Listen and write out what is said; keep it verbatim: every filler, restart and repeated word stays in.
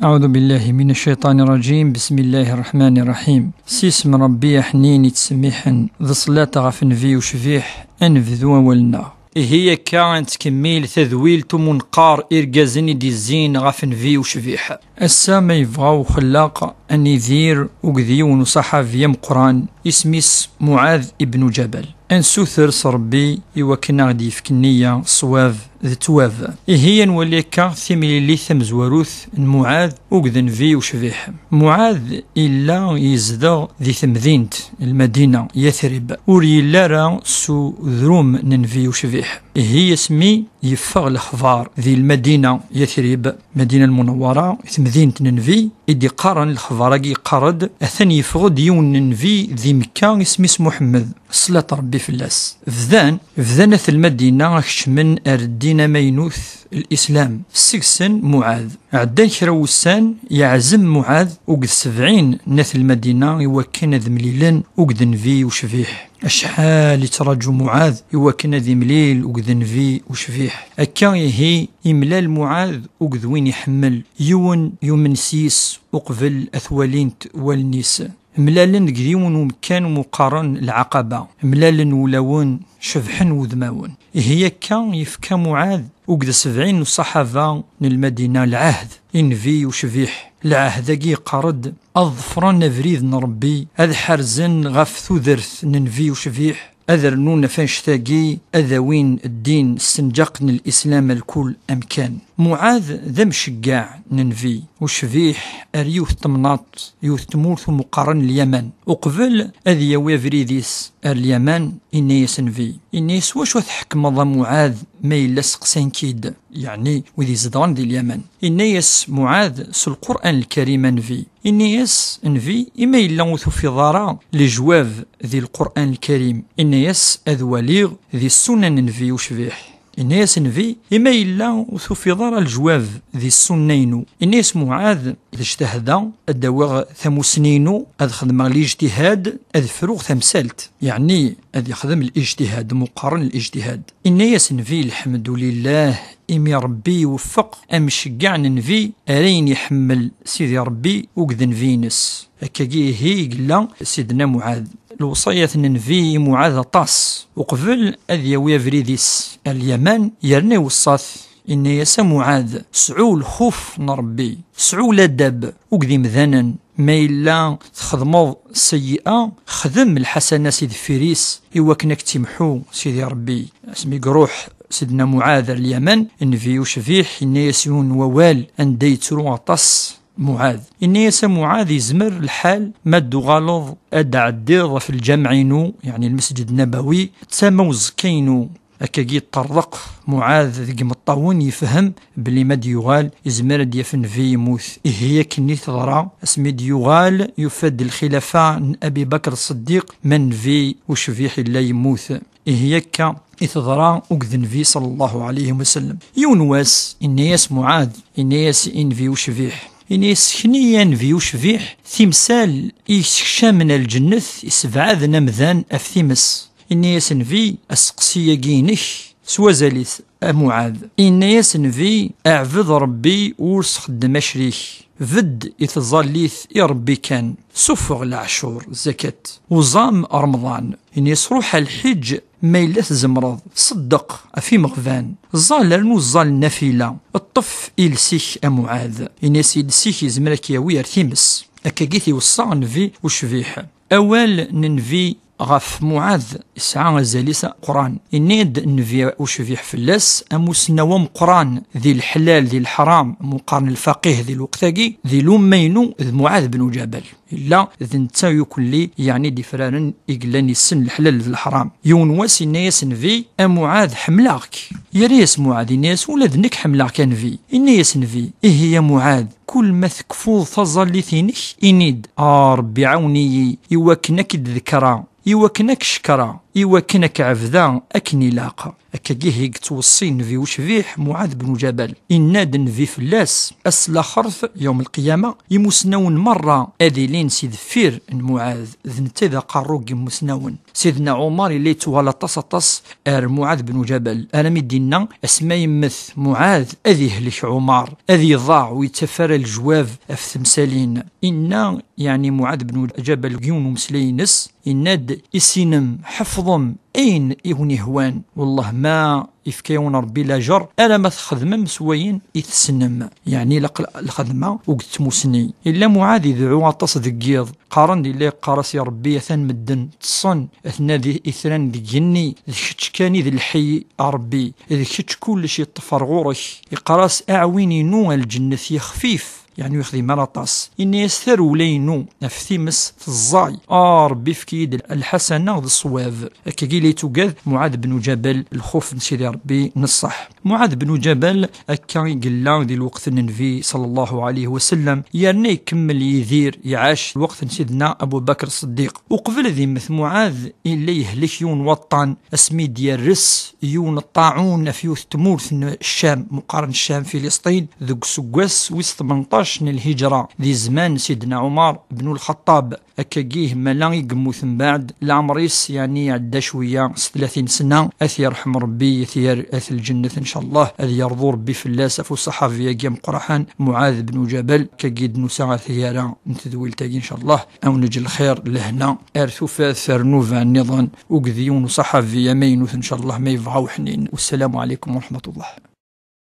أعوذ بالله من الشيطان الرجيم. بسم الله الرحمن الرحيم. S yisem n Ṛebbi aḥnin yettsemmiḥen, d ṣṣlat ɣef nnbi ucbiḥ, ad nebdu awal-nneɣ. Ihi akka ad nettkemmil tadwilt umunqar irgazen i d-izzin ɣef nnbi ucbiḥ. Ass-a ma yebɣa uxellaq ad nidir akked yiwen uṣaḥabi ameqqran, isem-is Muɛad ibnu Ǧabal. Ad nsuter s Ṛebbi i wakken ad ɣ-d-yefk nniya, ṣṣwab d ttwab. Ihi ad nwali akka timlilit tamezwarut n Muɛad akked nnbi ucbiḥ. Muɛad yella yezdeɣ di temdint Lmadina, Yatrib. Ur yelli ara s udrum n nnbi ucbiḥ. Ihi asmi yeffeɣ lexbar di Lmadina, Yatrib, Madina Lmunawwara, temdint n nnbi, i d-iqqaren lexbar-agi, yeqqar-d atan yeffeɣ-d yiwen n nnbi di Mekka, isem-is Muḥemmed, ṣṣlat Ṛebbi fell-as. Bdan, bdan at Lmadina kecmen ar ddin amaynut, Lislam. Seg-sen Muɛad. Ɛeddan kra wussan, yeɛzem Muɛad akked sebɛin n at Lmadina i wakken ad mlilen akked nnbi ucbiḥ. Acḥal ittraǧu Muɛad i wakken ad imlil akked nnbi ucbiḥ. Akka ihi, imlal Muɛad akked win iḥemmel, yiwen yumen s yis uqbel ad t-walint wallen-is. Mlalen deg yiwen umkan umi qqaren Lɛaqaba. Mlalen wulawen, cebḥen wudmawen. Ihi akka yefka Muɛad akked sebɛin n ṣṣaḥaba n Lmadina lɛahd i nnbi ucbiḥ. Lɛahd-agi yeqqar-d ad ḍefren abrid n Ṛebbi, ad ḥerzen ɣef tudert n nnbi ucbiḥ, ad rnun ɣef annect-agi, ad awin ddin s tenǧaqt n Lislam ar kul amkan. Muɛad d amceggeɛ n nnbi ucbiḥ ar yiwet n temnaḍt, yiwet n tmurt umi qqaren Lyaman. Uqbel ad yawi abrid-is ar Lyaman, inna-yas nnbi, inna-yas: "Wacu ad tḥekmeḍ a Muɛad ma yella steqsan-k-id?" Yeɛni wid izedɣen di Lyaman. Inna-yas Muɛad s Lqur'an Lkarim a nnbi. Inna-yas nnbi: "I ma yella ur tufiḍ ara lejwab di Lqur'an Lkarim?" Inna-yas: "Ad waliɣ di ssunna n nnbi ucbiḥ." Inna-yas nnbi: "I ma yella ur tufiḍ ara lejwab di ssunna-inu?" Inna-yas Muɛad: "D ijtihad-a, ad d-awiɣ tamussni-inu, ad xedmeɣ lijtihad, ad fruɣ tamsalt." Yeɛni ad yexdem lijtihad, meqqaren lijtihad. Inna-yas nnbi: "Lḥemdulillah, imi Ṛebbi iweffeq amceggeɛ n nnbi ar ayen iḥemmel Sidi Ṛebbi akked nnbi-ines." Akkagi ihi i yella Sidna Muɛad. Lewṣayat n nnbi i Muɛad aṭas. Uqbel ad yawi abrid-is ar Lyaman, yerna iweṣṣa-t, inna-yas: "A Muɛad, sɛu lxuf n Ṛebbi, sɛu ladab akked imdanen. Ma yella txedmeḍ seyyi'a, xdem lḥasana si deffir-is, i wakken ad k-tt-imḥu Sidi Ṛebbi." Asmi iruḥ Sidna Muɛad ar Lyaman, nnbi ucbiḥ inna-yas yiwen n wawal anda yettru aṭas Muɛad. Inna-yas: "A Muɛad, yezmer lḥal ma d-tuɣaleḍ ad d-tɛeddiḍ ɣef lǧameɛ-inu, yeɛni Lmesǧid Nabawi, d tama uẓekka-inu." Akkagi yeṭṭerḍeq Muɛad deg imeṭṭawen, yefhem belli ma d-yuɣal, yezmer ad d-yaf nnbi yemmut. Ihi akken i teḍra, asmi d-yuɣal, yufa-d lxilafa n Abi Bakr Ṣeddiq, ma nnbi ucbiḥ yella yemmut. Ihi akka i teḍra akked nnbi ṣalla Llahu ɛalayhi wa sallam. Yiwen wass, inna-yas Muɛad, inna-yas i nnbi ucbiḥ, inna-yas: "Sekni-yi a nnbi ucbiḥ timsal i yessekcamen ar lǧennet, isebɛaden amdan ɣef times." Inna-yas nnbi: "Asteqsi-agi-inek s wazal-is, a Muɛad." Inna-yas nnbi: "Ɛbed Ṛebbi, ur sxeddem acrik. Bedd i tẓallit i Ṛebbi kan. Suffeɣ leɛcur, zakat. Uẓam Remḍan." Inna-yas: "Ruḥ ar lḥiǧ ma yella tzemreḍ. Ṣeddeq ɣef imeɣban. Ẓẓal, rnu ẓẓal nnafila. Ṭṭef iles-ik a Muɛad." Inna-yas: "Iles-ik yezmer ad k-yawi ar times." Akkagi i t-iweṣṣa nnbi ucbiḥ. Awal n nnbi ɣef Muɛad yesɛa azal-is ameqqran. Yenna-d nnbi ucbiḥ fell-as: "Amussnaw ameqqran di leḥlal, di leḥram, meqqaren lfaqih di lweqt-agi, di lumma-inu d Muɛad ben Ǧabal." Yella d netta yukelli, yeɛni d-ifraren i yellan yessen leḥlal d leḥram. Yiwen wass yenna-yas nnbi: "A Muɛad, ḥemmleɣ-k." Yerra-yas Muɛad, yenna-yas: "Ula d nekk ḥemmleɣ-k a nnbi." Yenna-yas nnbi: "Ihi a Muɛad, kul ma tekfuḍ taẓallit-inek, ini-d: 'A Ṛebbi, ɛawen-iyi i wakken ad k-id-ḍekkreɣ, i wakken ad k-cekkreɣ, i wakken ad k-ɛebdeɣ akken ilaq. Akkagi i yettweṣṣi Nnbi ucbiḥ Muɛad ben Ǧabal. Inna-d Nnbi fell-as, ass laxert, yawm lqiyama, imusnawen merra ad ilin si deffir n Muɛad, d netta i d aqerru n yimusnawen. Sidna Ɛumar yella yettwala aṭas aṭas ar Muɛad ben Ǧabal, armi d-inna, asmi yemmet Muɛad, ad ihlek Ɛumar, ad iḍaɛ ur yettaf ara lejwab ɣef temsalin. Inna, yeɛni Muɛad ben Ǧabal deg yiwen umeslay-ines, inna-d, isinem, ḥefḍem ayen i wen-ihwan. Wellah ma ifka-yawen Rebbi lajer, ala ma txedmem s wayen i tessnem. Yeɛni ilaq lxedma ur yettmusni. Illa Muɛad idɛu aṭas deg yiḍ. Qqaren-d, yella yeqqar-as i Rebbi, atan medden ṭṭsen, aten-a di itran deg igenni, d kečč kan i d lḥi, a Rebbi, d kečč kullec yeṭṭef ar ɣur-k. Yeqqar-as, aɛwin-inu a lǧennet yexfif, yeɛni ur yexdim ara aṭas. Inna-yas, tarewla-inu ɣef times teẓẓay. A Rebbi, efk-iyi-d lḥasana d ṣṣwab. Akkagi i la yettugad Muɛad ben Ǧabal, lxuf n Sidi Rebbi n ṣṣeḥ. Muɛad ben Ǧabal, akka i yella di lweqt n Nnbi, ṣalla Llahu ɛalayhi wa sallam, yerna ikemmel Yidir, iɛac lweqt n Sidna Abu Bakr Ṣeddiq. Uqbel ad immet Muɛad, yella yehlek yiwen waṭṭan, asmi d-yerres yiwen ṭṭaɛun ɣef yiwet tmurt n Ccam, meqqaren Ccam, Filisṭin, deg useggas wis tmenṭac n Lhiǧra, di zzman n Sidna Ɛumar ben Lxaṭṭab. Akkagi, mala i yemmut mbeɛd, leɛmer-is, yeɛni, iɛedda cwiya s tlatin sna, ad t-yerḥem Rebbi, ad t-yerr at lǧennet, ncallah, ad yerḍu Rebbi fell-as, ɣef uṣaḥabi-agi ameqqran, Muɛad ben Ǧabal. Akkagi d-nusa ɣer taggara n tedwilt-agi, ncallah, ad wen-neǧǧ lxir, lehna, ar tufat, ar nnuba nniḍen, akked yiwen uṣaḥabi amaynut, ncallah, ma yebɣa uḥnin. Wassalamu ɛalaykum wa raḥmatullah.